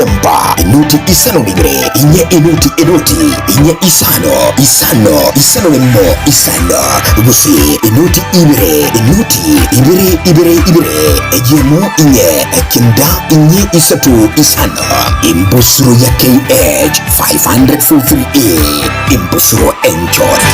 Novemba inoti isano na ibere inye inoti inoti inye isano isano isano nemo isano gose inoti ibere inoti ibere ibere ibere eyemo inye ekenda inye isato isano. Embusuro ya KH 543A Embusuro enchore.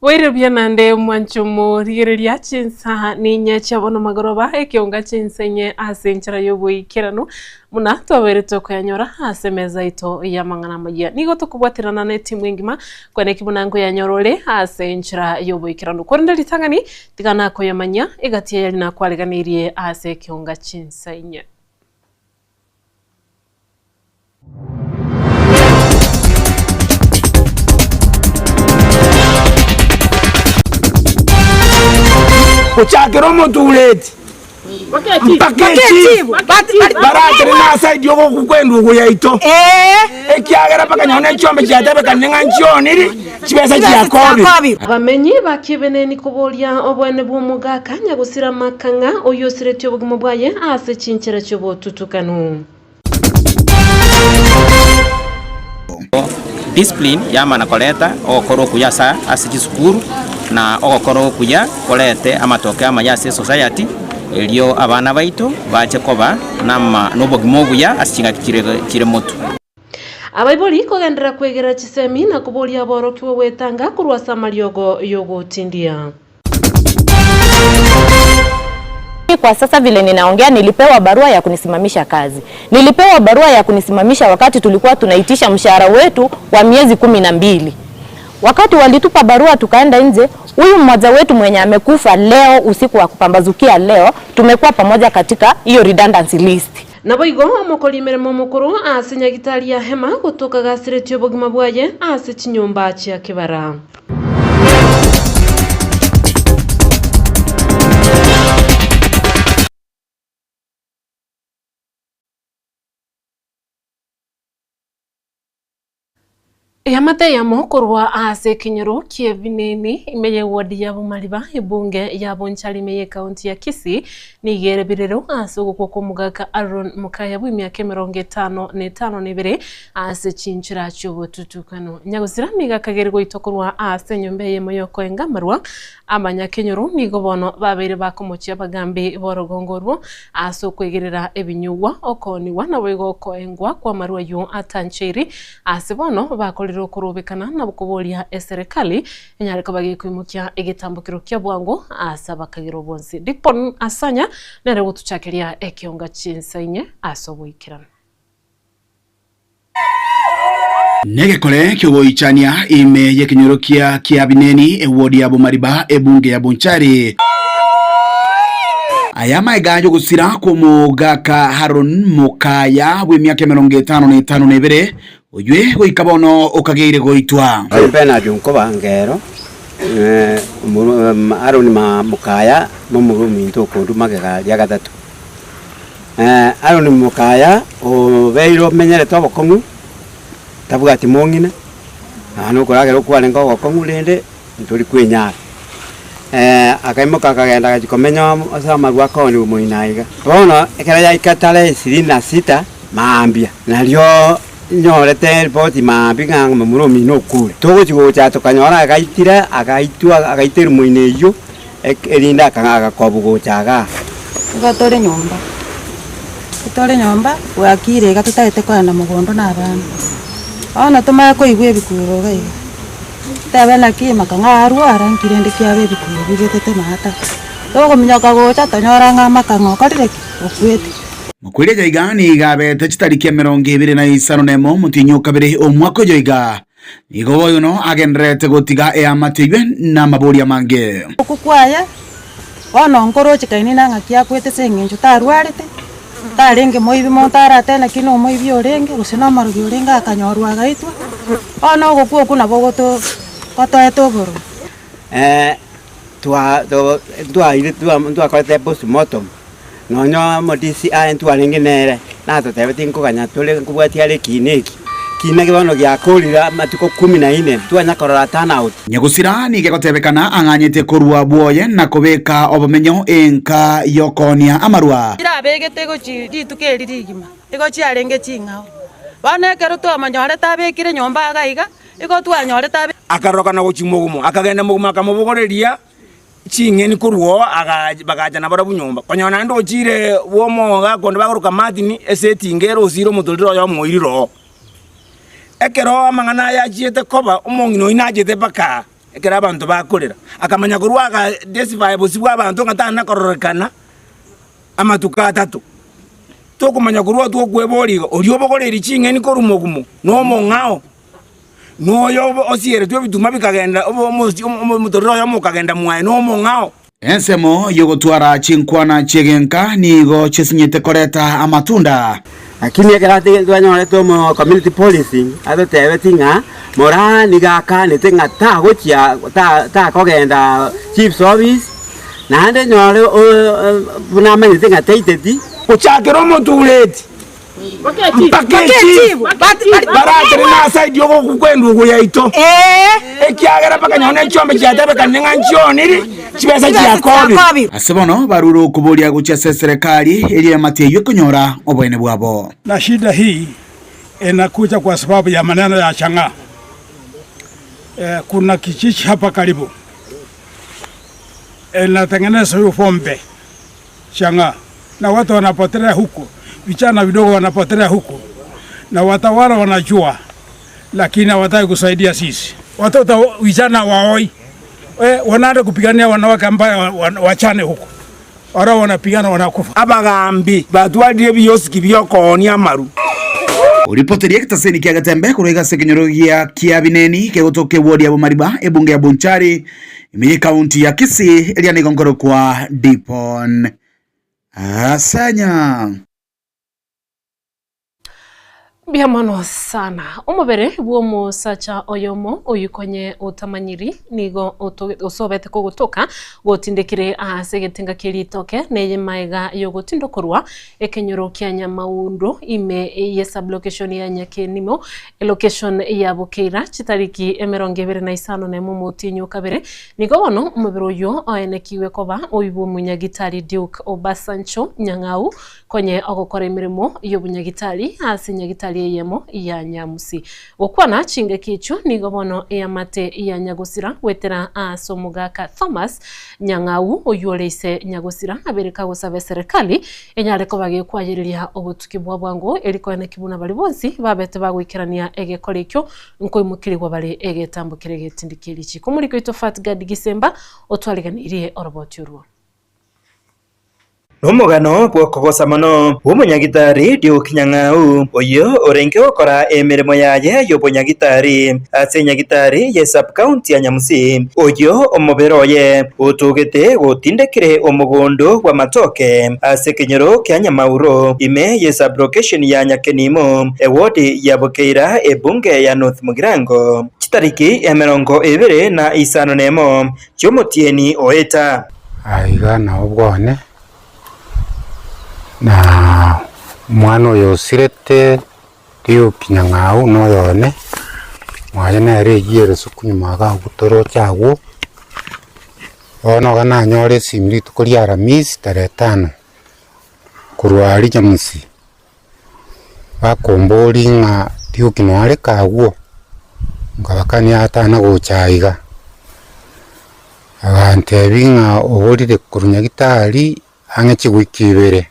Boire buya naende mwanche omorigereria chinsa ninye chia bono magoroba ekeonga chinsa inye ase enchera y'oboikeranu buna twabeire tokoyanyora ase emeza yaito y'amang'ana amayia. Nigo tokobwaterana na etimu engima kwane ki buna nkoyanyora ore ase enchera y'oboikeranu. Korende ritang'ani tiga nakoyamanyia egati eyeri nakwareganeirie ase ekeonga chinsa inye. Gochakera omotureti mpaka echifu baratere nasaidi ogokwa kw'endugu yaito, ekiagera bakanyora ne chiombe chiatebekanire ng'a nchioniri chibesa chiakobirwe. Abamenyi ba Kibeneni koboria oboene bw'omogaka nyagosira amakang'a oyio osiretie obogima bwaye ase chinchera chi'obotutukanu. Discipline yamana koreta ogokora okuya asa ase chisukuru, na ogokora okuya korete amatokeo amaya ase esociety, erio abana baito bache koba nama nobogima obuya ase chingaki chire chire motwe. Abaibori kogenderera kwegerera chisemi na koboria aborokigwa gwetanga korwa ase amariogo y'ogotindia. Kwa sasa vile ninaongea nilipewa barua ya kunisimamisha kazi. Nilipewa barua ya kunisimamisha wakati tulikuwa tunaitisha mshahara wetu wa miezi 12. Wakati walitupa barua tukaenda nje, huyu mmoja wetu mwenye amekufa leo usiku wa kupambazukia leo, tumekuwa pamoja katika hiyo redundancy list. Naboigo omokori emeremo omokoro ase nyagitari ya Hema gotoka gasiretie obogima bwaye ase chinyomba chia kebara. Eamate eyemo korwa ase ekenyoro ki'Ebinini ime y'eward ya Bomariba, ebunge ya Bonchari ime y'ecounty ya Kisii nigo ere birero ase ogokwa kw'omogaka Aaron Mokaya bw'emiaka emerongo etano na etano na ebere ase chinchera chi'obotutukanu. Nyagosira nigo akageire goitwa korwa ase enyomba eyemo y'okoenga amarwa Abanyakenyoro nigo bono babeire bakomochia abagambi b'orogongo orwo ase okwegerera ebinyugwa, okoonigwa, naboigo okoengwa kw'amarwa ayio atancheiri. Ase bono bakorire okorobekana na koboria eserekari enyare koba gekoimokia egetambokero kia bwango ase abakagirwa bonsi. Dickon Asanya nere ogotuchakeria ekeonga chinsa inye ase oboikeranu. Negekore ki'ogoichania ime y'ekenyoro kia Kiabineni, ewodi ya Bomariba, ebunge ya Bonchari. Aya amaega y'ogosira kw'omogaka Haron Mokaya bw'emiaka 55 na ebere, oywe goika bono okageire goitwa. Bernard Nkoba Ngero, Haron Mokaya momura ominto okondwa magega ria gatato. Aroni mokaya obeire omenyerete obokong'u, tabwati mong'ina, nonya na okoragera okwarenge ogokong'u rende ntori kwenyara. Akaimoka akagenda agachia komenya ase amarwa akoonigwa moino aiga. Bono ekero yaika tarehe ishirini na sita mambia, nario nyorete eripoti mambia ng'a momura omino okure. Togochia gocha tokanyora agaitire agaitwa agaiterwa moino eyio. Erinde akang'a agakobwa gocha igaa. Igo tore nyomba. Tore nyomba, bwakire iga totagete kogenda mogondo na abana. Bono tomanye koigwa ebikuro iga iga, totebe naki makang'aa arwara nki rende kiaba ebikuro bibetete maata. Togominyoka gocha tonyora ng'a amakang'a okorire ki? Okwete. Mokoiria jaiga nigo abete chitariki 25 omotienyi o kabere omwaka oyo iga. Nigo bono agendererete gotiga eamate eyio namaborio amange. Okwo kwaye, bono nkoroche Kaini ng'aki akwete ase engencho tarwarete, tarenge moibi monto aratebe naki nomoibi orenge, gose nomorogi orenge akanyorwa agaitwa, bono ogokwa okwo nabo goto gotoete obororo. Twa to ntwaire twa ntwakorete postmortem, nonye omo DCI ntwarenge nere, natotebeti nkoganya tore nkobwatia are ekina eki, ekina eke bono giakorire amatuko kumi na ine, ntwanya korora turn out. Nyagusira nigo egotebekana ang'anyete korwa bwoye na kobeka obomenyo enka y'okoonia amarwa. Chirabegete gochia rituko eri rigima, igo chiarenge ching'ao. Bono ekero twamonyorete abekire nyomba iga iga, igo twanyorete abe. Akarorokana gochia mogumo, akagenda mogumo akamobogoreria ching'eni korwa oo, agacha bagacha nabarabwo nyomba. Konyora naende ochiire bw'omogaka onde bakoroka Martin, ase etinga ere osiire omotorero oye omoirire oo. Ekero amang'ana aya achiete koba, omong'ina oyio nachete mpaka aa, ekero abanto bakorera, akamanya korwa aga testify bosio bwa abanto ng'a tana kororekana amatuko atato. Tokomanya korwa oo tokweboria iga, oria obogoreiri ching'eni korwa mogumo, na omong'ao. Noyo osieretwe ebituma bikagenda, omotorero oyomo okagenda mwaye nomong'ao. Ensemo y'ogotwara chinkwana chi'egenka nigo chisinyete koreta amatunda. Lakini ekero ate twanyorete omo community policing atotebeti ng'a Moraa nigo akanete ng'a tagochia ta takogenda chief's office, naende nyore buna amanyete ng'a taiteti. Gochakera omotureti mpaka echifu baratere nasaidi ogokwa kw'endugu yaito, ekiagera mpaka nonye ne chiombe chiatebekanire ng'a nchioniri chibesa chiakobire. Ase bono barure okoboria gochia ase eserekari eria y'amate eyio ekonyora oboene bwabo. Na shida hii inakuja kwa sababu ya maneno ya chang'aa. Eh, kuna kijiji hapa karibu inatengeneza hiyo pombe chang'aa, na watu wanapotelea huko, vijana vidogo wanapotelea huko, na watawala wanajua, lakini hawataki kusaidia sisi. Watoto vijana waoi e, wanaenda kupigania wanawake ambayo wachane huko, wala wanapigana wanakufa. Abagambi batwarire ebiosiki bi'okoonia amaru. Oripoteria egetaseni kia Getembe korwa iga ase ekenyoro gia Kiabineni kegotoka ewodi ya Bomariba, ebunge ya Bonchari, Ime y'ekaunti ya Kisii eria nigo nkorokwa Dipon Asanya. Mbuya mono sana. Omobere bw'omosacha oyomo oyio konye otamanyiri nigo osobete kogotoka gotindekire ase egetinga kie ritoke neye maega yogotindokorwa ekenyoro kia Nyamaundo ime ye sublocation ya Nyakenimo Elocation ya Bokeira, chitariki 25 nemo omotienyi o kabere, nigo bono omobere oyio oenekigwe koba oibwe omonyagitari Duke Obasanjo Nyang'au konye ogokora emeremo y'obonyagitari ase nyagitari eyemo ya Nyamusi. Gokwana chingaki echio nigo bono eamate ya Nyagosira goetera ase omogaka Thomas Nyang'au oyio ore ise Nyagosira abere kagosaba eserekari Enyare koba gekwayereria obotuki bwa bwango, eri koeneki buna baria bonsi babete bagoikerania egekora ekio nkoimokerigwa bare egetambo keria getindi kie richiiko. Omoriki oito Fatgard Gisemba otwariganirie oroboti orwo. Nomogano bw'okogosa mono bw'omonyagitari Duke Nyang'au, oyio orenge gokora emeremo yaye y'obonyagitari ase enyagitari ye sub-county ya Nyamusi, oyio omobere oye otogete gotindekire omogondo bw'amatoke ase ekenyoro kia Nyamauro, ime ye sub-location ya Nyakenimo, ewodi ya Bokeira, ebunge ya North Mugirango, chitariki 25 chi'omotienyi oeta. Aiga nao bwane, na omwana oyo osirete Duke Nyang'au noyo one, mwaye nere eyio ere suku nyuma iga abwo toroche agwo, bono iga nanyora esimi rituko ria aramisi tarehe tano, korwa aria Nyamusi, bakomboria ng'a Duke noareke agwo, nkabakania atana gocha aiga, agantebia ng'a oborire korwa nyagetari ang'e chiwiki ibere.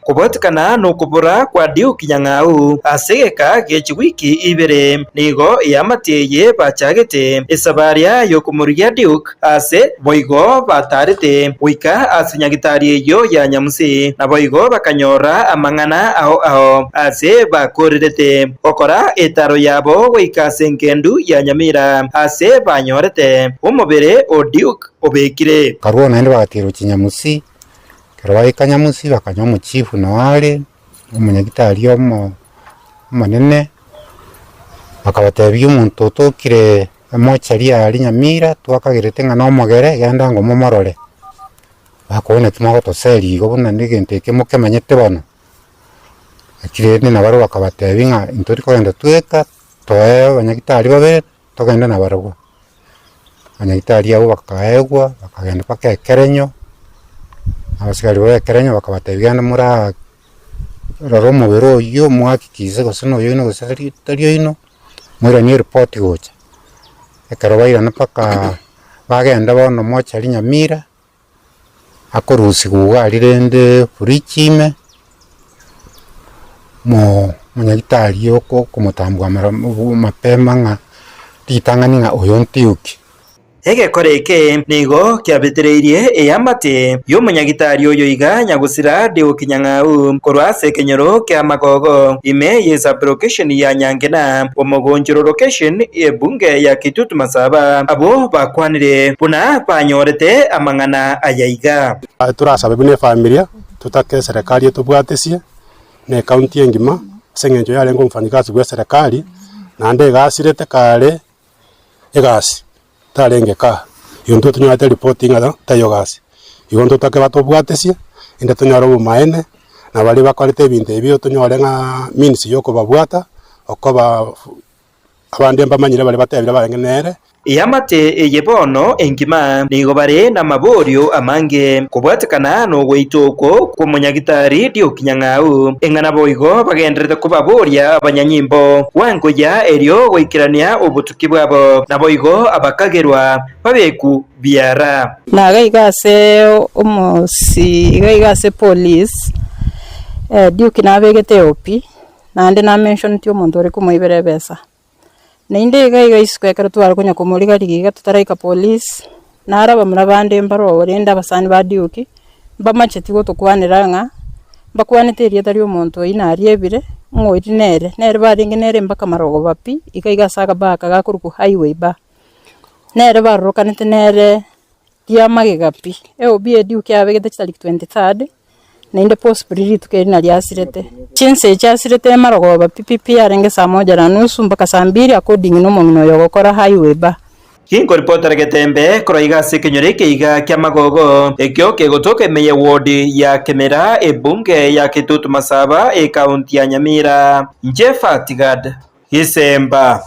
Kobwatekana nokobora kwa Duke Nyang'au ase egeka gie chiwiki ibere, nigo eamate eye bachagete esabaria y'okomorigia Duke ase boigo batarete goika ase nyagitari eyio ya Nyamusi, naboigo bakanyora amang'ana ao ao ase bakorerete gokora etaro yabo goika ase engendu ya Nyamira ase banyorete omobere o Duke obekire. Bakarua naende bagateerwa chinyamusi. Ekero baika nyamusi bakanywa omochifu noo are, omonyagitari omo omonene, bakabatebia omonto otokire emochari aria Nyamira twakagerete ng'a nomogere genda ango momorore. Bakobua naki mogotoseria igo buna na egento eke mokemanyete bono. Naki rende nabarabwo bakabatebia ng'a intori kogenda tweka, toe abanyagitari babere togende nabarabwo. Abanyagitari abwo bakaegwa, bakagenda mpaka ekerenyo, abasigari ba ekerenyo bakabatebia genda moraa rora omobere oyio moakikise gose na oyoino gose tari tari oino, moiranie eripoti gocha. Ekero bairana mpaka bagenda bono mochari Nyamira, akorusigwa iga aria rende fridge ime, mo omonyagitari oko okomotambua mara mapema ng'a ritang'ani ng'a oyo ntioki. Egekora eke nigo kiabetereirie eamate y'omonyagitari oyo iga nyagosira Deo Kinyang'au korwa ase ekenyoro kia Magogo ime ye sub-location ya Nyangena omogonchoro location ebunge ya Kitutu Masaba abwo bakwanire buna banyorete amang'ana aya iga. Torasabe buna efamilia, totake eserekari etobwatesie, na ecounty engima, ase eng'encho yarenge omofanyikazi bwa eserekari, naende egasirete kare egasi, tarenge kaa. Igo intwe tonyorete ripoti ng'a taiyo gasi. Igo ntotake batobwatesie, inde tonyore obomaene, na baria bakorete ebinto ebio tonyore ng'a means ya okobabwata, okoba abande mbamanyire baria batebire barenge nere. Eamate eye bono engima nigo bare namaborio amange kobwatekana nogoitwa okwo kw'omonyagitari Duke Nyang'au. Eng'ana boigo bagendererete kobaboria abanyanyimbo gwangoya erio goikerania obotuki bwabo, naboigo abakagerwa babeku biara. Na iga iga ase omosi iga iga ase police, Duke nabegete OP, naende na mentioneti omonto ore komoibera ebesa. Naende iga iga isiko ekero tware konya komoriga-rigia iga totaraika police, naro abamura bande mbaroo rende abasani ba Duke, mbamacheti gotokwanera ng'a mbakwanete erieta ria omonto oyio nariebire, ng'a oyio nere, nere barenge nere mpaka marogoba pi, iga iga ase akabaa aka gakorokwa highway bar. Nere barorokanete nere riamagega pi, eobi eye Duke yabegete chitariki 23rd, naende possibly rituko eri nario asirete. Chinsa echi asirete marogoba pi pi pi yarenge saa moja na nusu mpaka saa mbili according na omong'ina oyo ogokora highway bar. Ginkoripotera getembe korwa iga ase ekenyoro eke iga ki'amagogo, ekio kegotoka ime ye ward ya Kemera, ebunge ya Kitutu Masaba, ekaunti ya Nyamira. Inche Fatigad Gisemba.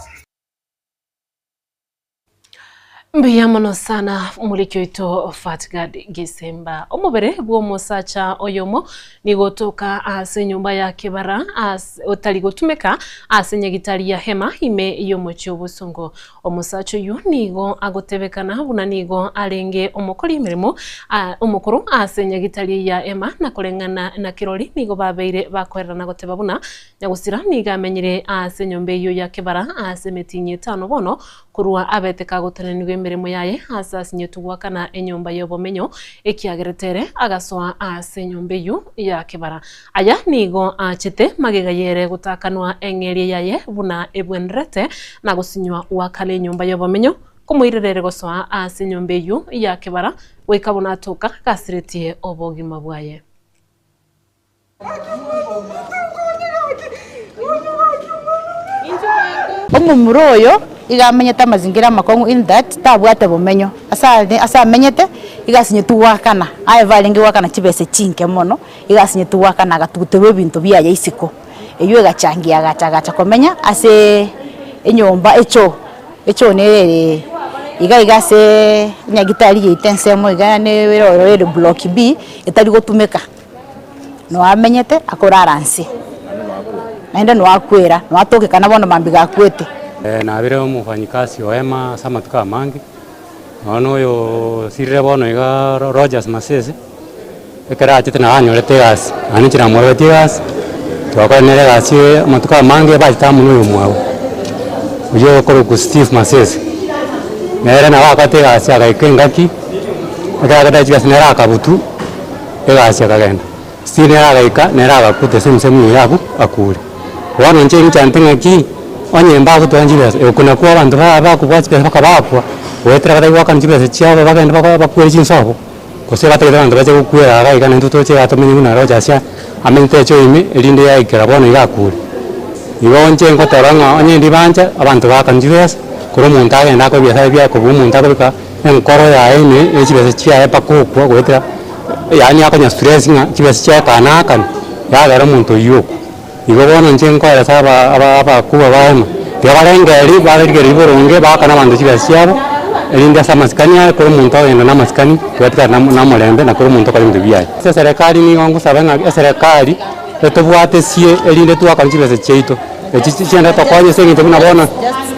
Mbuya mono sana omoriki oito Fatgard Gisemba. Omobere bw'omosacha oyomo nigo otoka ase enyomba ya kebara ase otari gotumeka ase nyagitari ya Hema ime y'omochie o Bosongo. Omosacha oyio nigo agotebekana buna nigo arenge omokori emeremo omokoro ase nyagitari ya Hema na koreng'ana na kirori nigo babeire bakoererana goteba buna Nyagosira nigo amenyire ase enyomba eyio ya kebara ase emetienyi etano bono, korwa abete kagotenenigwa emeremo yaye aase asinyetwe goakana enyomba y'obomenyo, ekiagerete ere agasoa ase enyomba eyio ya kebara. Aya nigo aachete magega y'ere gotakanwa eng'eria yaye buna ebwenerete, na gosinywa goakana enyomba y'obomenyo, komoirera ere gosoa ase enyomba eyio ya kebara, goika buna atoka gasiretie obogima bwaye. Omomura oyo iga amenyete amazingira amakong'u in that tabwate bomenyo, ase are ase amenyete iga asinyetwe goakana, aye barenge goakana chibesa chinke mono, iga asinyetwe goakana agatuguterwa ebinto biaye isiko. Eywo egachangia agacha agacha komenya aseee enyomba echoo, echoo nere ere iga iga aseee enyagitari yaito ensemo iga yaani ere ororo ere block B, etari gotumeka. Noo amenyete akorara nse, naende noo akwera, noo atokekana bono mambia gakwete. Nabire omofanyikazi o Hema ase amatuko amange, nonya na oyo osirire bono iga Rogers Masese. Ekero achete nabo anyorete egasi, naende inche namorobetie egasi, twakora nere egasi eye amatuko amange bachete amo na oyomwabo, oyio okorokwa Steve Masese. Nere nabo akorete egasi agaika engaki, ekero akorete chigasi nere akabutwa, egasi akagenda. Steve nere agaika nere agakwa the same same oyo abwo akure. Bono inche nchanete ng'aki, onye mbagotwara chibesa, oko nakwo abanto ba bakobua chibesa bakabakwa, goetera batari goakana chibesa chiabo bagende bako bakwere chinsobo. Gose batagete abanto bache gokwera iga iga naintwe toche iga tomenye buna Rogers amenyete echo ime erinde yaikera bono iga akure. Igo inche ngoteba ng'a onye ndibancha abanto baakanu chibesa, korwa omonto agende akore ebiasara biaye kobua omonto akobeka enkoro yaye ime ya chibesa chiaye mpaka okwa goetera yaani akonya stress ng'a chibesa chiaye ekana naakana, yagera omonto oyio okwa. Igo bono inche nkoeresa aba aba abakubwa baye ng'a tiga barengererie barigererie boronge baakane abanto chibesa chiabo, erinde ase amasikani aye kera omonto ogende na amasikani, twatigara na na omorembe na kera omonto okore ebinto biaye. Ase eserekari nigo ngosaba ng'a eserekari etobwatesie erinde twakane chibesa chiaito, echi chiende tokonye ase eng'encho buna bono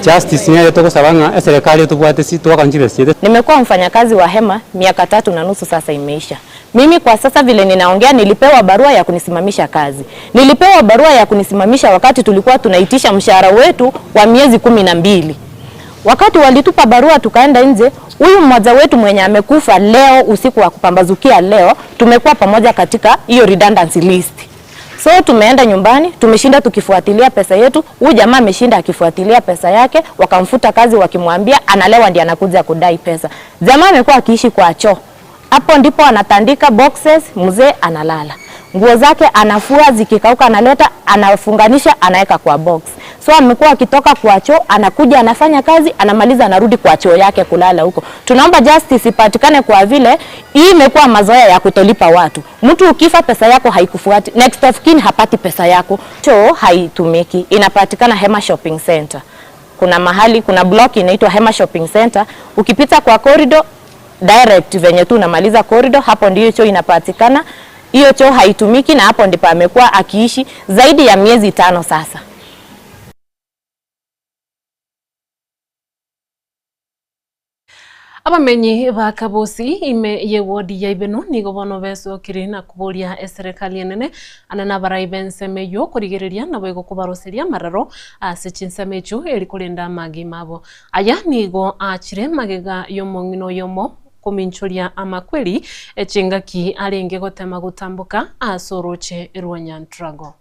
justice nere togosaba ng'a eserekari etobwatesie twakane chibesa chiaito. Nimekuwa mfanyakazi wa Hema miaka tatu na nusu sasa imeisha. Mimi kwa sasa vile ninaongea nilipewa barua ya kunisimamisha kazi. Nilipewa barua ya kunisimamisha wakati tulikuwa tunaitisha mshahara wetu wa miezi 12. Wakati walitupa barua tukaenda nje, huyu mmoja wetu mwenye amekufa leo usiku wa kupambazukia leo, tumekuwa pamoja katika hiyo redundancy list. So tumeenda nyumbani, tumeshinda tukifuatilia pesa yetu. Huyu jamaa ameshinda akifuatilia pesa yake, wakamfuta kazi wakimwambia analewa ndiye anakuja kudai pesa. Jamaa amekuwa akiishi kwa choo. Hapo ndipo anatandika boxes, mzee analala. Nguo zake anafua, zikikauka analeta, anafunganisha, anaweka kwa box. So amekuwa akitoka kwa choo, anakuja anafanya kazi, anamaliza anarudi kwa choo yake kulala huko. Tunaomba justice ipatikane kwa vile hii imekuwa mazoea ya kutolipa watu. Mtu ukifa pesa yako haikufuati. Next of kin hapati pesa yako. Choo haitumiki. Inapatikana Hema Shopping Center. Kuna mahali, kuna block inaitwa Hema Shopping Center. Ukipita kwa corridor direct venye tu unamaliza corridor, hapo ndio choo inapatikana. Hiyo choo haitumiki na hapo ndipo amekuwa akiishi zaidi ya miezi 5 sasa. Abamenyi ba Kabosi ime y'ewodi ya Ibeno nigo bono besokire na koboria eserekari enene ande nabarai b'ensemo eyio korigereria naboigo kobaroseria amararo ase chinsemo echio eri korenda amagima abo. Aya nigo aachire magega y'omong'ina oyomo kominchoria amakweri echingaki arenge gotema gotamboka ase orooche rwa Nyantrago.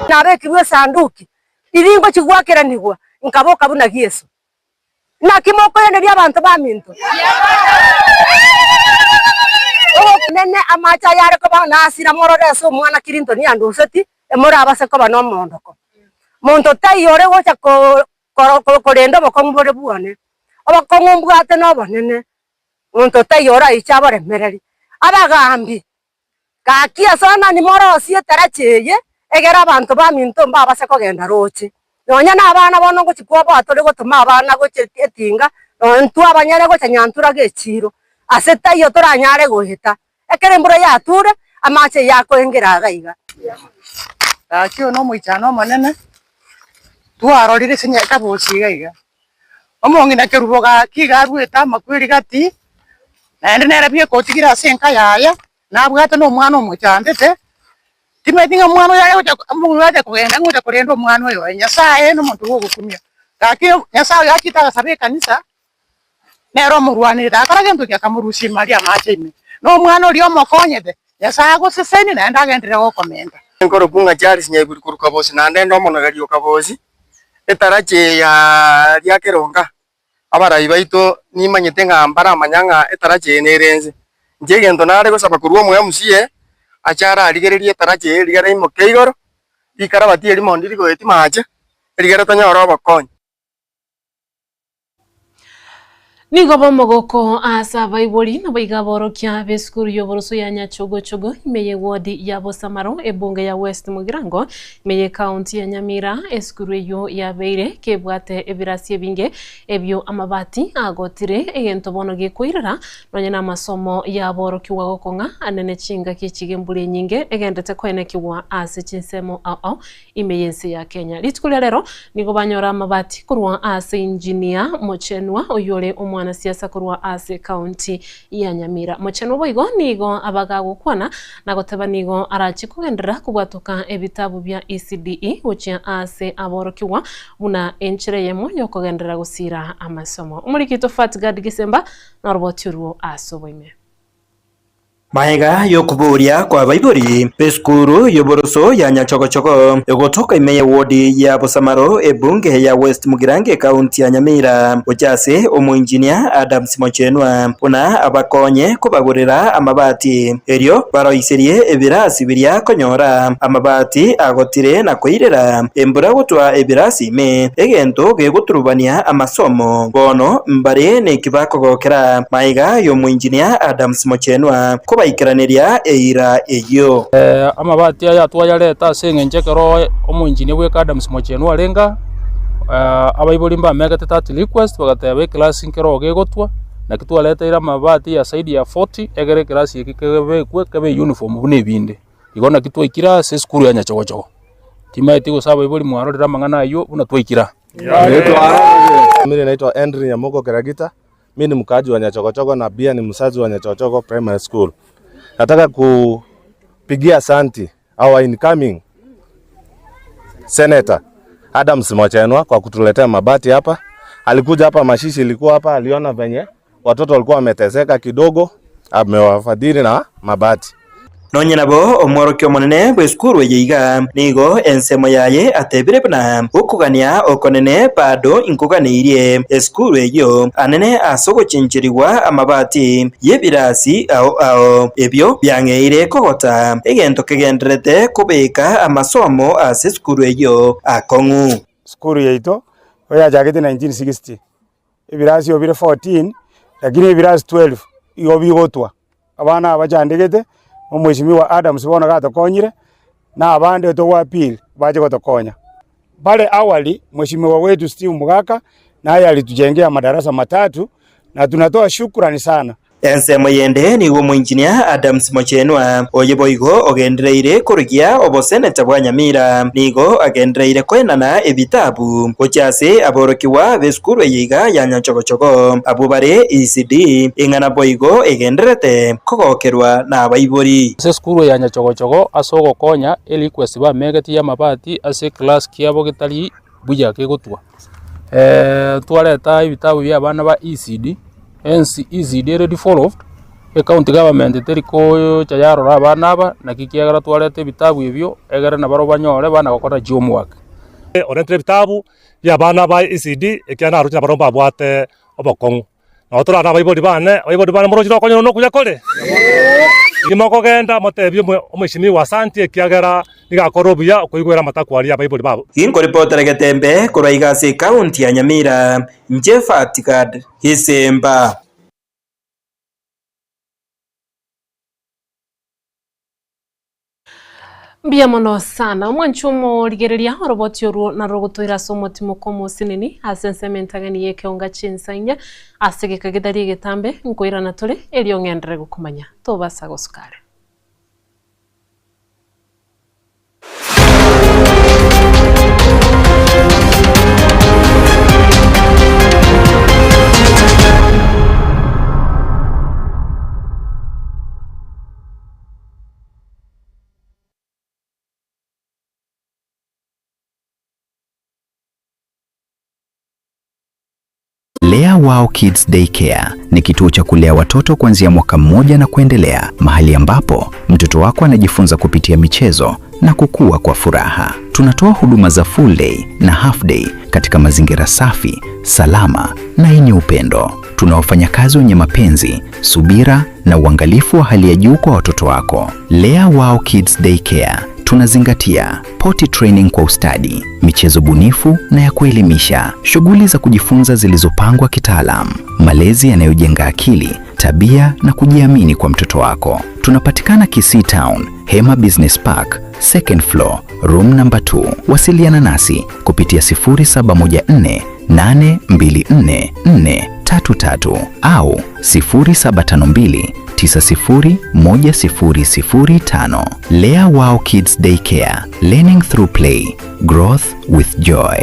Nabekirwe esanduki, riringo chigwakeranigwa, nkaboka buna Yeso. Naki mokoiraneria abanto baminto? Obokunene amache aya are koba nasira morore ase omwana Clinton anduseti, emorabase koba nomoondoko. Monto taiyo ore gocha korenda obokong'u bore bwane, obokong'u mbwate nobonene, monto taiyo oraiche aboremereri. Abagaambi Gaki ase onani morosie etaracha eye, egere abanto baminto mbabase kogenda roche. Nonya nabana bono ngochia kwoboa tore gotoma abana gochia etinga, nonya intwe abanyene gocha nyanturage echiro, ase taiyo toranyare goeta. Ekero embura yature, amache yakoengera iga iga. Gaki oyo nomoichano omonene, twarorire ase ekabosi iga iga. Omong'ina kerubo gaki iga aruete amakweri gati, naende nere bweka otigire ase enka yaye, nabwate na omwana omochandete, timanyeti ng'a omwana oyo aye gocha omong'ina oyo acha kogenda ng'a ocha korenda omwana oyo oye, Nyasaye na omonto bwa ogokumia. Gaki Nyasaye oyo achete agasaba ekanisa, nere omorwanerete agakora gento ki? Akamorusia ime aria amache ime. Na omwana oria omokonyete, Nyasaye agosesenie naende agenderere gokomenta. Nkorokwa ng'a Charles Nyaiguri korwa Kabosi, naende inde omonogeri o Kabosi, etaracha eye ya ria Keronga. Abarai baito nimanyete ng'a mbaramanya ng'a etaracha eye nere ense. Inche egento nare gosaba korwa omo MCA, ache ararigererie etaracha eye rigere imoke igoro, rikarabati erimo ndiri goetia mache, rigere tonyore obokonyi. Nigo bomogoko ase abaibori naboigo aborokia b'esukuru y'oboroso ya Nyachogochogo ime y'ewodi ya Bosamaro ebunge ya West Mugirango ime y'ekaunti ya Nyamira. Esukuru eyio yabeire kebwate ebirasi ebinge ebio amabati agotire egento bono gekoirera nonye namasomo y'aborokigwa gokong'a anene chingaki chigembura enyinge egendete koenekigwa ase chinsemo ao ao ime y'ense ya Kenya. Rituko ria rero nigo banyora amabati korwa ase Engineer Mochenwa oyore omwanasiasa korwa ase county ya Nyamira. Mochenwa boigo nigo abagagokwana na goteba nigo arache kogenderera kobwatoka ebitabu bia ECDE gochia ase aborokigwa buna enchera eyemo yokogenderera gosira amasomo. Omoriki oito Fatgard Gisemba noroboti orwo ase oboime. Magega y'okoboria kw'abaibori b'esukuru y'oboroso ya Nyachogochogo egotoka ime y'ewodi ya Bosamaro ebunge ya West Mugirango ekaunti ya Nyamira gochia ase omoinjinia Adams Mochenwa buna abakonye kobagorera amabati erio baroiserie ebirasi biria konyora amabati agotire na koirera embura gotwa ebirasi ime egento gegoturubania amasomo bono mbare neki bakogokera Magega y'omoinjinia Adams Mochenwa kobaikeraneria eira eyio. Amabati aya twayareta ase eng'encho ekero omoinjinia bweka Adams Mochenwa arenge aa, abaibori mbamegete that request bagateba eclass nkero gegotwa, naki twareteire amabati ya zaidi ya 40 egere eclass eke kebekwe kebe uniform buna ebinde. Igo naki twaikire ase esukuru ya Nyachogochogo. Timaeti gose abaibori mwarorire amang'ana ayio buna twaikire aa. Mimi naitwa Henry Nyamoko Keragita. Mi ni mkaaji wa Nyachogochogo na pia ni mzazi wa Nyachogochogo Primary School. Nataka kupigia asanti our incoming Senator Adams Mochenwa kwa kutuletea mabati hapa. Alikuja hapa mashishi ilikuwa hapa, aliona venye watoto walikuwa wameteseka kidogo, amewafadhili na mabati. Nonye nabo omworokia omonene bw'esukuru eye iga nigo ensemo yaye atebire buna okogania okonene bado inkoganeirie esukuru eyio anene ase ogochencherigwa amabati y'ebirasi ao ao ebio biang'eire kogota egento kegendererete kobeka amasomo ase esukuru eyio akong'u. Sukuru yaito nigo yachagete 1960, ebirasi obire 14 lakini ebirasi 12 igo bigotwa. Abana aba bachandegete, Omweshimiwa Adams bono gatokonyire, na abande togo appeal bache gotokonya. Pale awali Mheshimiwa wetu Steve Mugaka naye alitujengea madarasa matatu na tunatoa shukrani sana. Ensemo yende nigo Omoinjinia Adams Mochenwa, oye boigo ogendereire korigia oboseneta bwa Nyamira, nigo agendereire koenana ebitabu gochia ase aborokigwa b'esukuru eye iga ya Nyachogochogo, abwo bare ECD, ing'ana boigo egendererete kogokerwa nabaibori. Ase esukuru ya Nyachogochogo ase ogokonya erequest bamegeti y'amabati ase eclass kiabo getari buya kegotwa. Twareta ebitabu bia abana ba ECD, hence ECD ere devolved, ecounty government teri gocha yarora abana aba, naki ekiagera twareta ebitabu ebio egere nabarobwo banyore bana gokora chihomework. Oretire ebitabu bia abana ba ECD ekiagera naroche nabarobwo mbabwate obokong'u. Nabo torare abaibori bane, abaibori bane moroche nokonyora nokuya kore? Riria mokogenda motebie omweshimiwa asanti ekiagera nigo akore obuya okoigwera amatakwa aria abaibori babo. Ginkoripotera Getembe korwa iga ase ekaunti ya Nyamira, inche Fatgad Gisemba. Mbuya mono sana omwanchi omorigereria oroboti orwo narwo rogotoira ase omotimoko omosinini ase ensemo entang'ani y'ekeonga chi'ensainye ase egeka getari egetambe nkoirana tore erio ng'enderere gokomanya tobasa gosuka are. Lea Wow Kids Daycare ni kituo cha kulea watoto kuanzia mwaka mmoja na kuendelea, mahali ambapo mtoto wako anajifunza kupitia michezo na kukua kwa furaha. Tunatoa huduma za full day na half day katika mazingira safi, salama na yenye upendo. Tuna wafanyakazi wenye mapenzi, subira na uangalifu wa hali ya juu kwa watoto wako. Lea Wow Kids Daycare tunazingatia potty training kwa ustadi, michezo bunifu na ya kuelimisha, shughuli za kujifunza zilizopangwa kitaalam, malezi yanayojenga akili, tabia na kujiamini kwa mtoto wako. Tunapatikana Kisii Town, Hema Business Park, second floor, room number 2. Wasiliana nasi kupitia 0714 824 433 au 0752 901005. Lea Wow Kids Daycare, learning through play, growth with joy.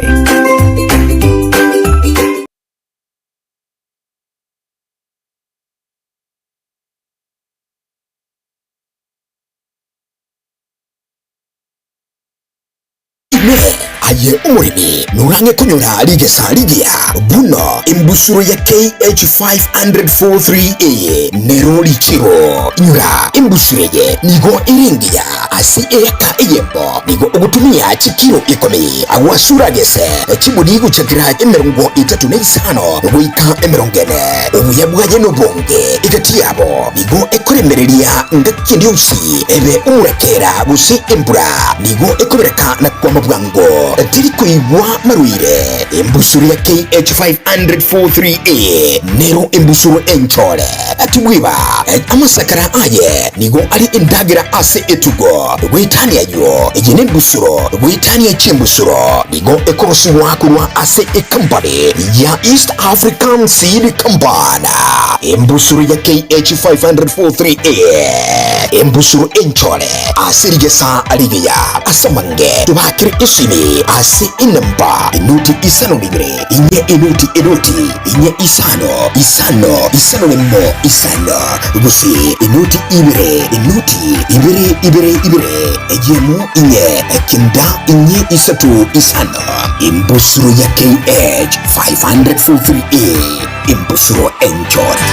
Inee, aye omoremi, norang'e konyora rigesa rigiya buna embusuro ya KH543 eye nero richiro. Inyora embusuro eye nigo ere engiya ase eeka eyemo, nigo ogotumia chikiro ikomi agwo ase oragese chiburi gochakera emerongo etato na isano goika emerongo ene. Obuya bwaye nobonge egati yabo, nigo ekoremereria ngaki ende yonsi ebe omorakera gose embura, nigo ekobereka na kwama bwango, teri koigwa marwaire. Embusuro ya KH543A nero embusuro enchore. Tibweba amasakara aye nigo are endagera ase etugo. Goetania ayio, eye nembusuro goetania chimbusuro nigo ekorosigwa korwa ase ecompany ya East African Seed Company. Embusuro ya KH543A embusuro enchore ase rigesa rigiya ase amange. Tobakere esimi ase enamba enoti isano na ibere inye enoti enoti inye isano isano isano nemo isano gose enoti ibere enoti ibere ibere ibere eyemo inye ekenda inye isato isano. Embusuro ya KH 543A embusuro enchore.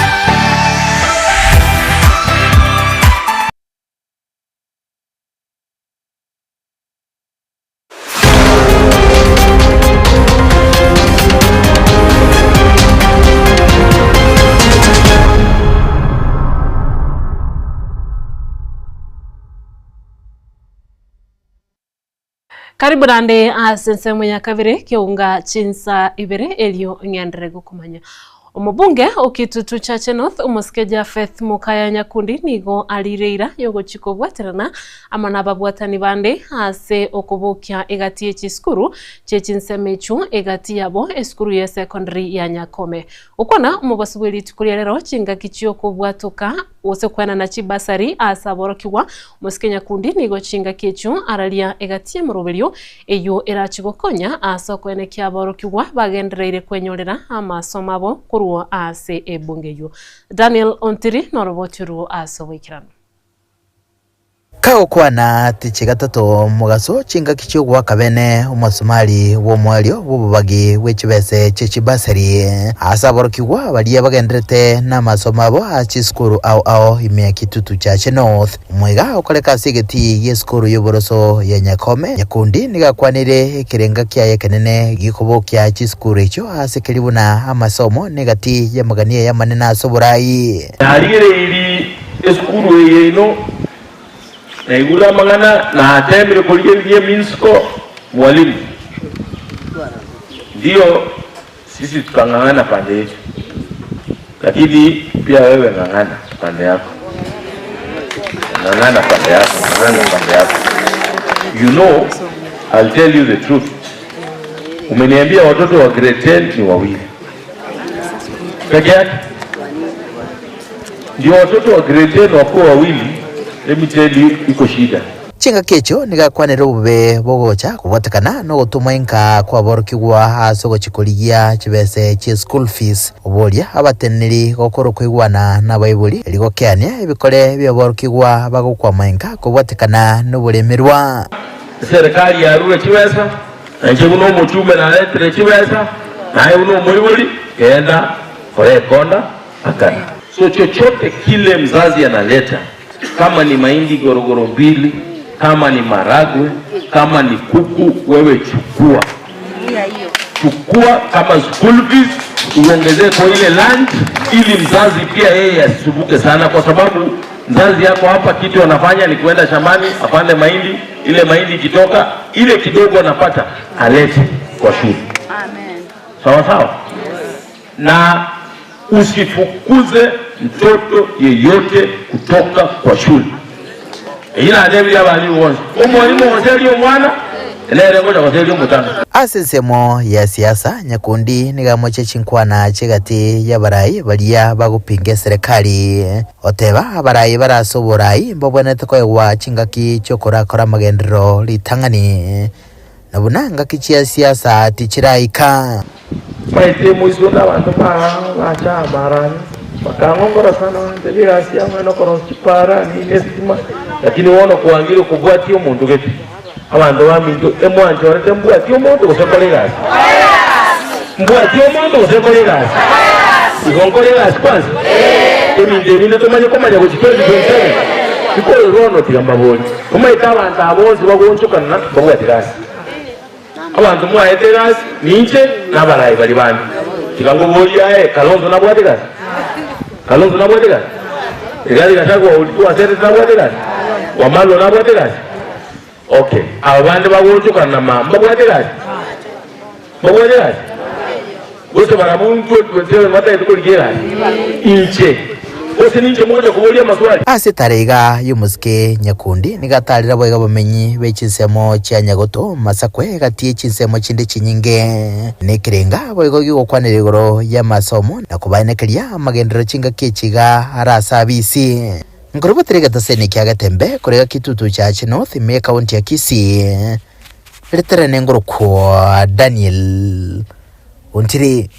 Karibu naende ase ensemo ya kabere keunga chinsa ibere erio ng'enderere gokomanya. Omobunge o Kitutu Chache North, omosike Japheth Mokaya Nyakundi nigo arire eira y'ogochia kobwaterana amo nababwatani bande ase okobokia egati ye chisukuru chie chinsemo echio egati yabo esukuru ye secondary ya Nyakome. Gokwana omobaso bwe rituko ria rero chingaki chi'okobwatoka gose koenana chibasari ase aborokigwa, omosike Nyakundi nigo chingaki echio araria egati y'emeroberio Eyio erache gokonya ase okoenekia aborokigwa bagendereire kwenyorera amasomo abo korwa ase ebunge eyio. Daniel Ontiri noroboti rwo ase oboikeranu. Kagokwana tichi gatato mogaso chingaki chi'ogoaka bene omosumari bw'omoerio bw'obobagi bwe chibese chie chibasari ase aborokigwa baria bagenderete namasomo abo ase chisukuru ao ao ime ya Kitutu Chache North. Omoiga okoreka ase egetii gi'esukuru y'oboroso ya Nyakome, Nyakundi nigo akwanire ekerenga kiaye ekenene gikobokia chisukuru echio ase keria buna amasomo negati y'amagania y'amanene ase oborai. Narigereirie esukuru eye yaino, naigure amang'ana, natemire korigereria eminsiko, Mwalimu, ndiyo sisi tutang'ang'ana pande yetu, lakini pia wewe ng'ang'ana pande yako, ng'ang'ana pande yako, ng'ang'ana pande yako. You know, I'll tell you the truth. Umeniambia watoto wa grade 10 ni wawili peke yake, ndio watoto wa grade 10 wakuwa wawili. Let me tell you, iko shida. Chingaki echio nigo akwanire obobe bogocha kobwatekana nogotoma inka kw'aborokigwa ase ogochia korigia chibese chie school fees. Oboria abateneneri gokora okoigwana nabaibori erio gokeania ebikore bi'aborokigwa bagokwama inka kobwatekana noboremerwa. Eserekari yarure chibesa, na inche buna omochumbe naretire chibesa, naye buna omoibori, genda. Kora ekonda akana. So chochote kile mzazi analeta, kama ni mahindi gorogoro mbili, kama ni maragwe, kama ni kuku, wewe chukua. Chukua kama school fees, uongezee kwa ile lunch, ili mzazi pia yeye asisumbuke sana, kwa sababu mzazi yako hapa kitu anafanya ni kuenda shambani apande mahindi, ile mahindi ikitoka ile kidogo anapata alete kwa shule. Sawa sawa. Na usifukuze mtoto yeyote kutoka kwa shule. Ila adebi abali wonse. Omwalimu goseri omwana nere ngocha goseri omotano. Ase ensemo ya siasa, Nyakundi nigo amoche chinkwana chi'egati y'abarai baria bagopinga eserekari, oteba abarai bare ase oborai mbabwenerete koegwa chingaki chi'okorakora amagenderero ritang'ani, na buna ngaki chia siasa tichiraika. Maete moiswe na abanto bacha amarani, bakang'ongora sana bantebia egasi yabo ng'a nokorosia chipara nini esitima, lakini bono kwangire kobwatia omonto gete. Abanto baminto, emwanchorete mbwatie omonto gose nkore egasi? Mbwatie omonto gose nkore egasi? Igo nkore egasi kwanza? Ebinto ebinde tomanye komanya gochia 2027, bikore bono tiga mbaborie. Omanyete abanto aba bonsi bagoonchokana mbabwati gasi. Abanto mwaete egasi, ninche na abarai baria bande. Tiga nkoborie aye, Kalonzo nabwate egasi? Kalonzo nabwate egasi? Rigathi Gachagua oria twaserete nabwate egasi? Wamalwa nabwate egasi? Okay, aba bande bagoonchokana na mama mbabwate egasi? Mbabwate egasi? Gose barabwo 2027 batagete korigia egasi? Inche gose ninche mogocha koboria amaswali? Ase etara iga y'omosike Nyakundi nigo atarire boigo abamenyi be chinsemo chia Nyagoto, Masakwe, egati ye chinsemo chinde chinyinge. Nekerenga boigo gigokwanera igoro y'amasomo na kobaenekeria amagenderero chingaki echi iga are ase abisi. Nkorobotire egetaseni kia Getembe korega Kitutu Chache North ime y'ekaunti ya Kisii. Ritere nengorokwa Daniel Ontiri.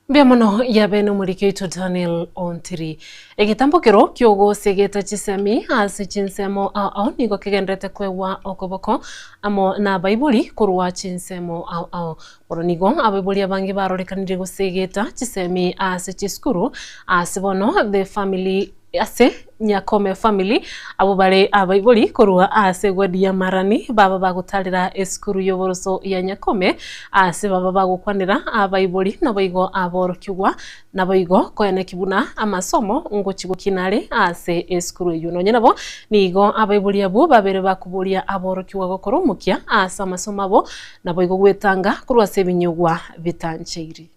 Mbuya mono yabe nomoriki oito Daniel Ontiri. Egetambokero ki'ogosegeta chisemi ase chinsemo ao ao nigo kegenderete kwegwa okoboko amo nabaibori korwa chinsemo ao ao. Bono nigo abaibori abange barorekanire gosegeta chisemi ase chisukuru ase bono the family Ase Nyakome family, abwo bare abaibori korwa ase eward ya Marani baba bagotarera esukuru y'oboroso ya Nyakome ase baba bagokwanera abaibori naboigo aborokigwa naboigo koeneki buna amasomo ngochi gokina are ase esukuru eyio. Nonye nabo nigo abaibori abwo babere bakoboria aborokigwa gokora omokia ase amasomo abo naboigo gwetanga korwa ase ebinyugwa bitancheiri.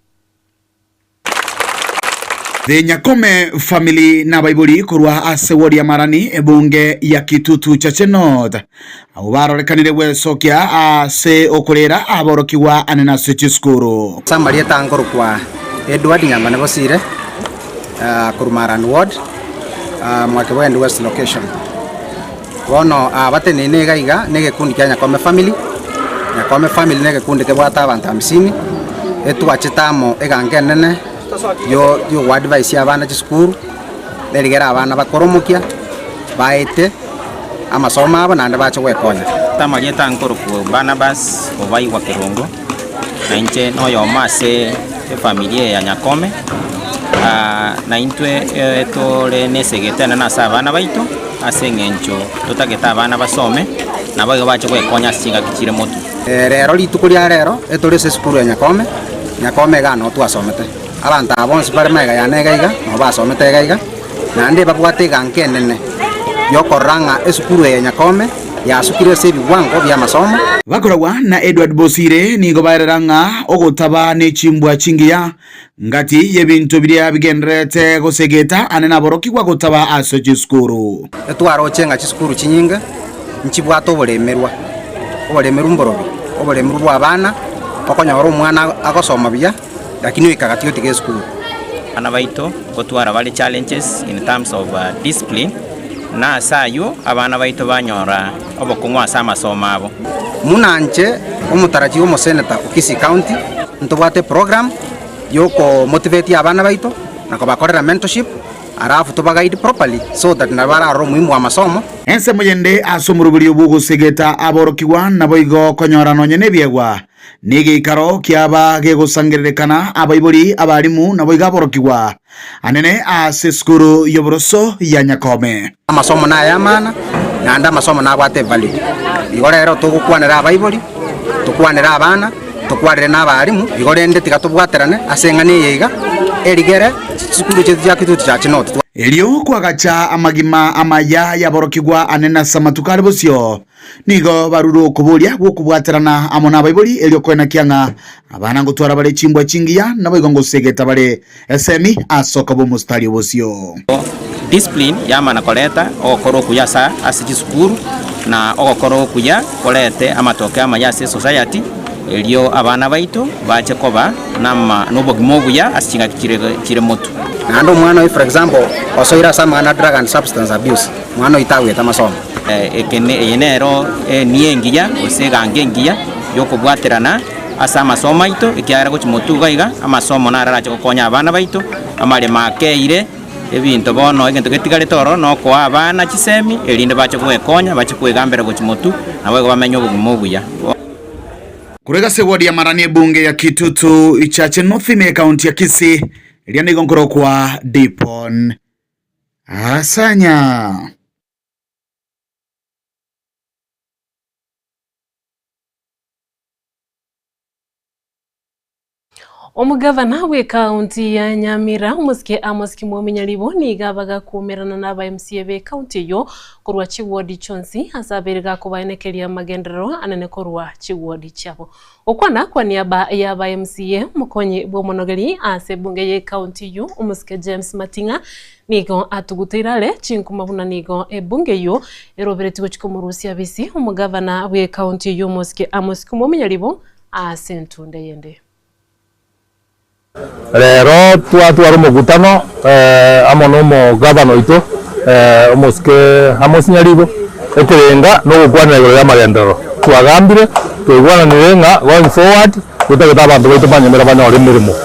The Nyakome family nabaibori korwa ase ward ya Marani ebunge ya Kitutu Chache North abwo barorekanire gwesokia ase okorera aborokigwa ane nase chisukuru. Ase amarieta nkorokwa Edward Nyambane Bosire, korwa Marani Ward, Mwakeboendi West Location. Bono aa bateneine iga iga negekundi kia Nyakome family, Nyakome family negekundi kebwate abanto hamsini, etwachete amo egango enene yo yogoadvise abana chisukuru, erigere abana bakore omokia, baete amasomo abo naende bache gwekonya. Amarieta nkorokwa Barnabas Obaigwa Kerongo, na inche noyomo ase efamiri eye ya Nyakome, na intwe tore na esegete enene ase abana baito. Ase engencho totagete abana basome, naboigo bache gwekonya ase chingaki chire motwe. Rero rituko ria rero etore ase esukuru ya Nyakome, Nyakome igaa noo twasomete. Abanto aba bonsi bare magega yane iga iga, nabo basomete iga iga, naende babwate eganka enene yokorora ng'a esukuru eye ya Nyakome yasukire ase ebiwango bi'amasomo. Bakoragwa na Edward Bosire nigo baerera ng'a ogotaba ne chimbwa chingiya Ngati y'ebinto biria bigendererete gosegeta ane naborokigwa gotaba ase chisukuru. Etwaroche ng'a chisukuru chinyinge nchibwate oboremerwa, oboremerwa mborobi, oboremerwa bwa abana, okonyora omwana agosoma buya lakini oika gati otiga esukuru. Abana baito ngotwara bare challenges in terms of discipline, na ase ayio abana baito banyora obokong'u ase amasomo abo. Buna inche omotarachi omoseneta o Kisii County, ntobwate eprogram yokomotivate abana baito na kobakorera mentorship alafu tobaguide properly so that nabo bararore omuhimu bwa amasomo. Ensemo yende ase omoroberio bw'ogosegeta aborokigwa naboigo konyora nonye nebiegwa. Negeikaro kiaba gegosangererekana abaibori, abalimu, naboigo aborokigwa anene ase esukuru y'oboroso ya Nyakome. Amasomo nay'amana, naende amasomo nabwate evalue. Igo rero togokwanera abaibori, tokwanere abana, tokwarere na abalimu, igo rende tiga tobwaterane ase eng'ana eye iga, erigere chisukuru chiaito chia Kitutu Church North. Erio kwagacha amagima amaya y'aborokigwa anene ase amatuko are bosio. Nigo barure okoboria gw'okobwaterana amo nabaibori, erio koenakia ng'a abana ngotwara bare chimbwa chingiya, naboigo ngosegeta bare esemi ase okoba omositari obosio. Discipline yamana koreta ogokora okuya ase ase chisukuru, na ogokora okuya korete amatoke amaya ase esociety, erio abana baito bache koba nama nobogima obuya ase chingaki chire chire motwe. Naende omwana oyo for example osoire ase amang'ana a drug and substance abuse, mwana oyo tagwete amasomo. Eke eye nero enia engiya, gose egango engiya y'okobwaterana ase amasomo aito, ekiagera gochia motwe iga iga, amasomo naro arache gokonya abana baito, amaremo akeire, ebinto bono egento getigarete ororo nokoa abana chisemi, erinde bache goekonya, bache koegambera gochia motwe, naboigo bamenye obogima obuya. Korwa egasi ewodi ya Marani ebunge ya Kitutu Chache North ime ekaunti ya Kisii, eria nigo nkorokwa Dipon Asanya. Omogavana bw'ekaunti ya Nyamira, omosike Amos Kimwami Nyaribo nigo abagakuumerana na aba MCA b'ekaunti eyio korwa chiwodi chionsi ase abeire gakobaenekeria amagenderero anene korwa chiwodi chiabo. Gokwana kwa niaba ya aba MCA, omokonyi bw'omonogeri ase ebunge y'ekaunti eyio omosike James Mating'a nigo atuguteire are chinkuma buna nigo ebunge eyio eroberetie gochia komorusia bisi omogavana bw'ekaunti eyio omosike Amos Kimwami Nyaribo ase entunde eyende. Rero twatwara omokutano amo nomogavana oito omosike Amos Nyaribo, ekerenga nogokwanera igoro y'amagenderero. Twagambire, twaigwananire ng'a going forward totagete abanto baito banyomere banyore emeremo.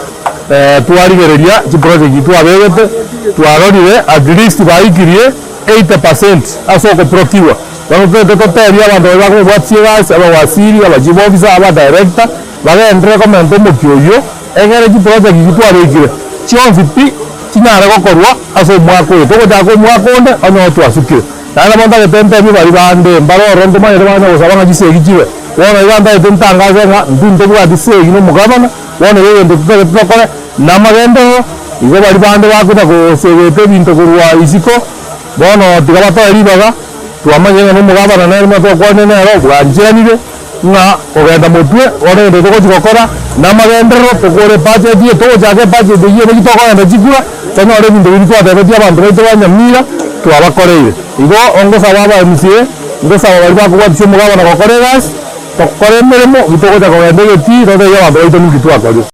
Twarigereria chiproject twabegete, twarorire at least baikirie 80 percent ase okoprocure. Bono totagete totebi abanto baria bakobwatia egasi, abawaziri, abachief officer, abadirector, bagenderere komenta omokia oyio, egere chiproject echio twabekire chionsi pi chinyare gokorwa ase omwaka oyo. Togochaka omwaka onde onye twasukire. Naende nabo ntagete ntebie baria bande mbare ororo ntomanyete bakanya gosaba ng'a chisegi chibe. Bono iga ntagete ntangase ng'a intwe ntobwati segi na omogabana, bono iga egento totagete tokore namagenderero, igo baria bande bakonya gosegeta ebinto korwa isiko, bono tiga batoe ribaga, twamanyire ng'a nomogabana nere buna twakwanire nere bwancheranire. Ng'a kogenda motwe, bono egento togochia gokora namagenderero, tokore ebudget eye, togochaka ebudget eyio naki tokogenda chikura, tonyore ebinto biria twatebetie abanto baito ba Nyamira twabakoreire. Igo ngosaba aba MCA, ngosaba baria bakobwatisia omogabana gokora egasi, tokore emeremo, ki togocha kogenda egetii totebie abanto baito ninki twakorire.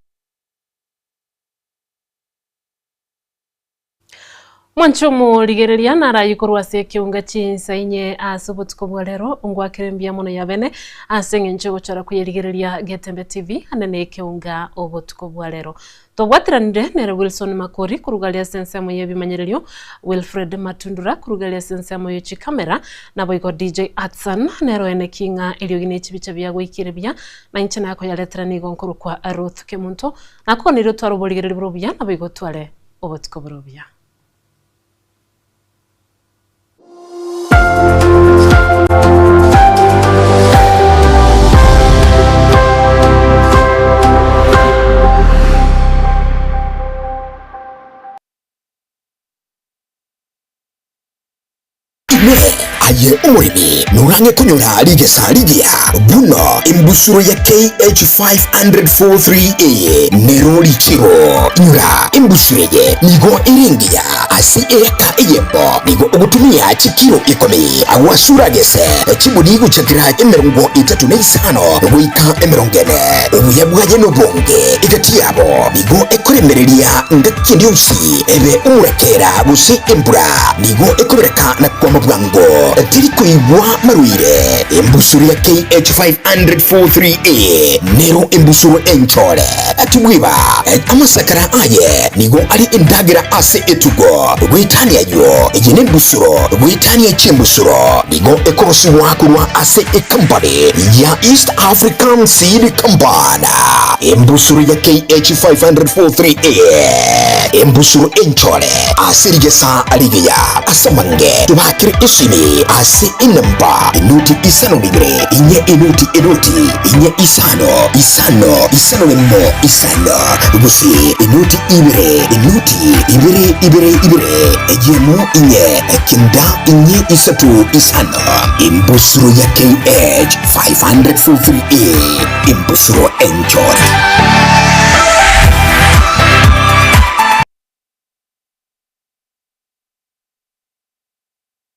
Mwanche omorigereria naraye korwa ase ekeunga chinsa inye ase obotuko bwa rero, ngwakere mbuya mono yabene ase eng'encho yogochora koyerigereria Getembe TV ande na ekeunga obotuko bwa rero. Twabwateranire nere Wilson Makori koruga aria ase ensemo y'ebimanyererio, Wilfred Matundura koruga aria ase ensemo ye chikamera, naboigo DJ Atsan nere oeneki ng'a eriogi ne chibicha biagoikire buya, na inche nakoyaretera nigo nkorokwa Ruth Kemunto, nakoganirie otware oborigereria bore obuya naboigo otware obotuko bore obuya. Inee! Aye omoremi norang'e konyora rigesa rigiya buna embusuro ya KH543A nero richiro? Inyora embusuro eye nigo ere engiya ase eeka eyemo nigo ogotumia chikiro ikomi agwasure agese chibuni gochakera 35 goika 40. Obuya bwaye nobonge egati yabo nigo ekoremereria ngaki ende yonsi ebe omorakera gose embura. Nigo ekobereka na kwama bwango, teri koigwa marwaire. Embusuro ya KH543A nero embusuro enchore. Tibweba amasakara aye nigo are endagera ase etugo. Goetania ayio, eye nembusuro, goetania chimbusuro nigo ekorosigwa korwa ase ecompany ya East African Seed Company. Embusuro ya KH 543A, embusuro enchore ase rigesa rigiya ase amange. Tobakere esimi ase enamba enuti isano na ibere inye enuti enuti inye isano isano isano nemo isano gose enuti ibere enuti ibere ibere ibere eyemo inye ekenda inye isato isano. Embusuro ya KH 543A, embusuro enchore.